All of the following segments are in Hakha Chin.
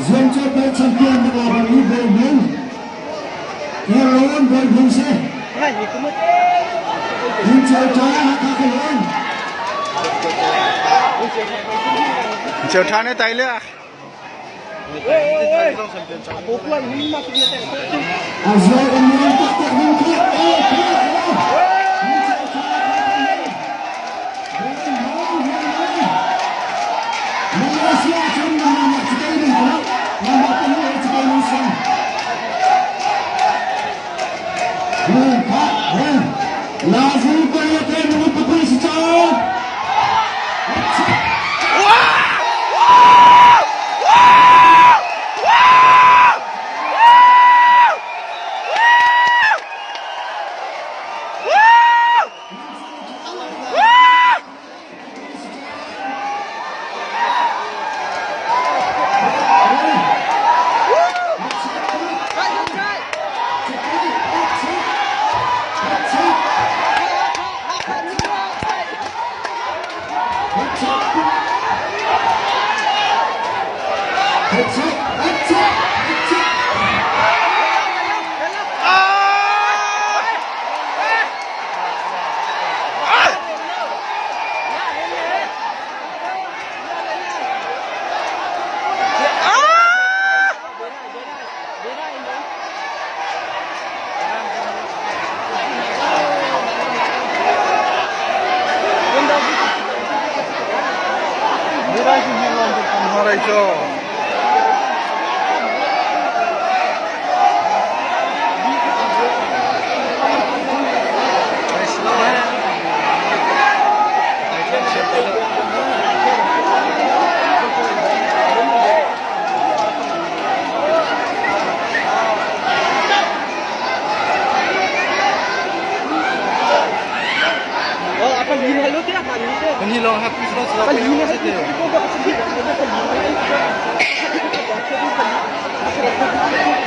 Zuamcawh champion Bangla Bawi Hmun Bawi Hmun si. Hmun Ṭha Hakha Khualon. Chiu ṭha ne tai le. Azoi amuan taktak ding khi. Malaysia cun nama cikai ding ko. Nama panu cikai ding sang. Lazu kaya kaya nungu pakul si chao.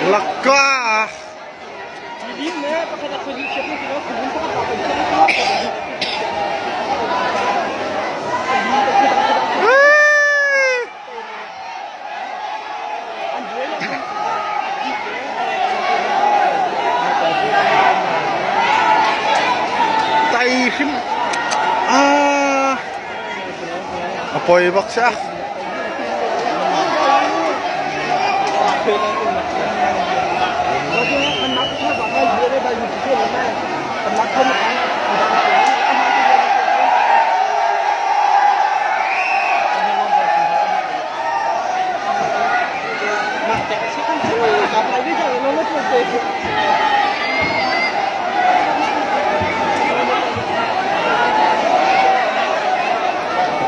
Lakka! Tai hrim ah a poi bak sia.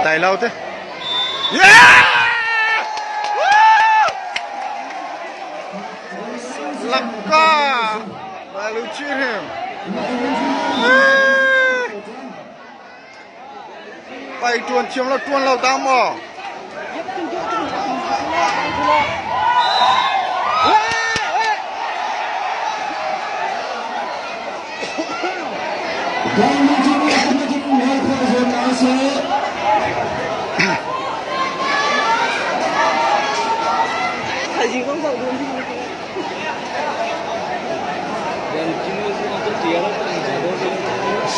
Tai lau te. Yeah! Lakka! Lalu chirhem. Pai tuan thiam lo tuan lo ta maw?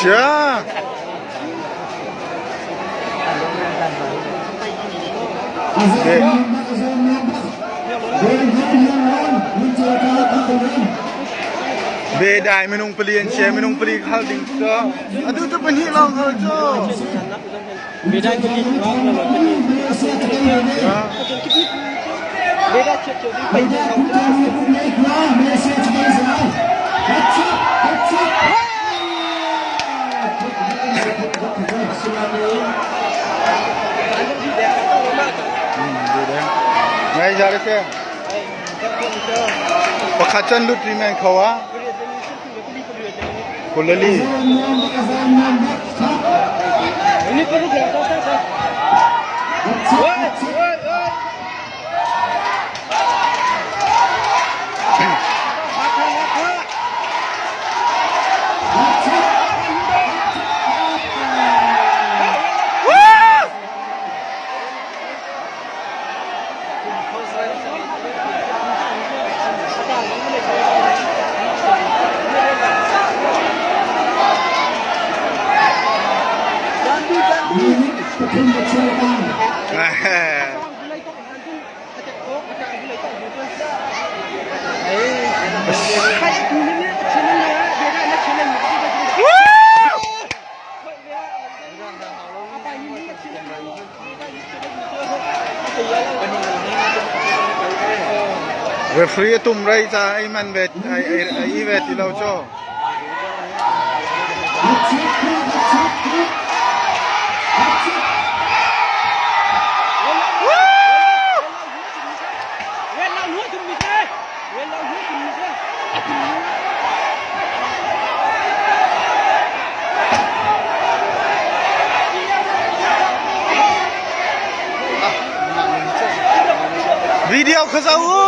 Sia. Be dai minung pali an chia minung pali khal ding cu atu tu pahnih lawng khal cu Ngai za se. Pakhat chan lut ri men kho a. Kulali. Referee a tum rei ca ei man ve ai ve ti lo cho. Video kha zoh u.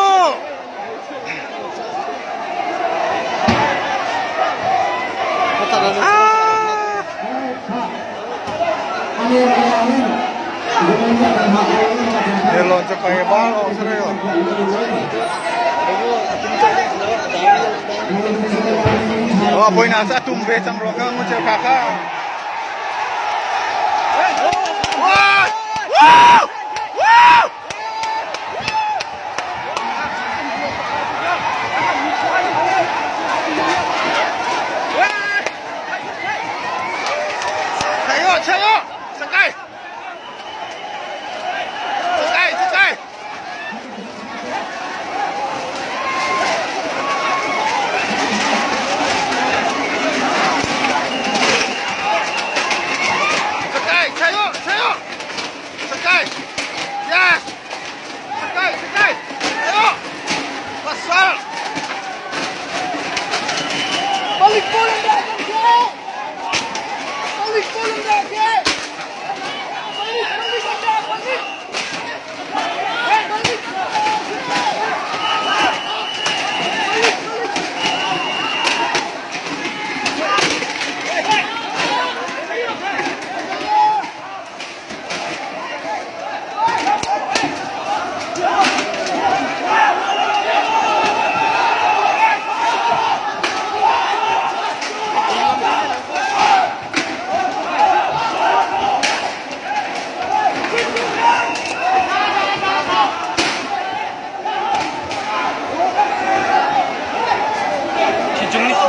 Nelon ca pai ba lo sare yo. Oh, poi na sa tum ve chang ro ka ngu cheu kha kha. Wow! Wow! Wow! Chayo, chayo! Sakay! Sakay, sakay! Sakay, chayo, chayo! Sakay! Yes! Sakay, sakay! Chayo! Pasal! Balik pulang dah Balik pulang dah Balik, balik dah, balik! Balik!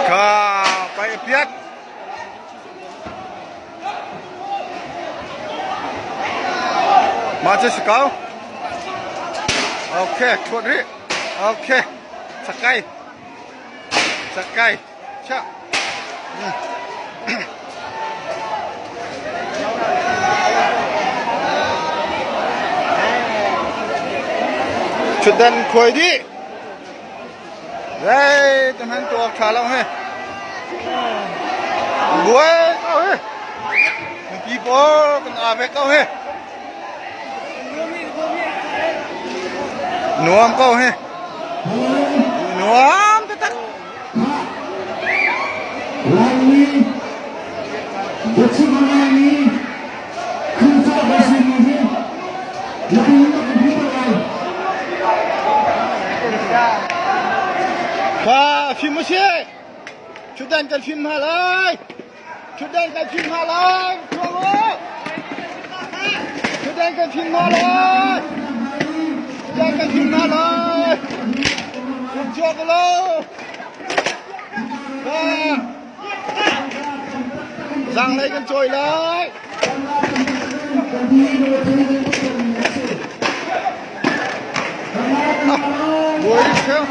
Ka pai piat. Mah cu si ko. Okay, thuat rih. Okay. Sakai. Sakai. Cha. Thutdan khuai dih. Đây, tụi hắn tuộc thả lông he. Buai kau he. People kan ave kau he. Nuam kau he. Nuam taktak. Laimi, biachim a ngaimi, Khrihfa kan simi hi biapi in kan hmu lai. Kha fim usih. Thutdan kan fim hna lai. Thutdan kan fim hna lai. Chuak u. Thutdan kan fim hna lai. Thutdan kan fim hna lai. Chuak u lo. Kha. Zaanglei kan cawi lai. Buai theo.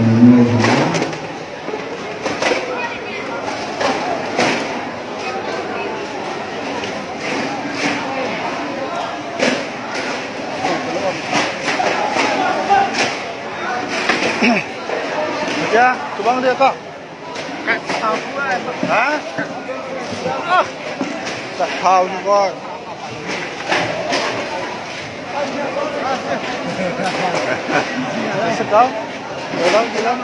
Kan in nawl hna. Ya, tu bang dia kak. Hả? Thao như con. Sekau. Dalam dalam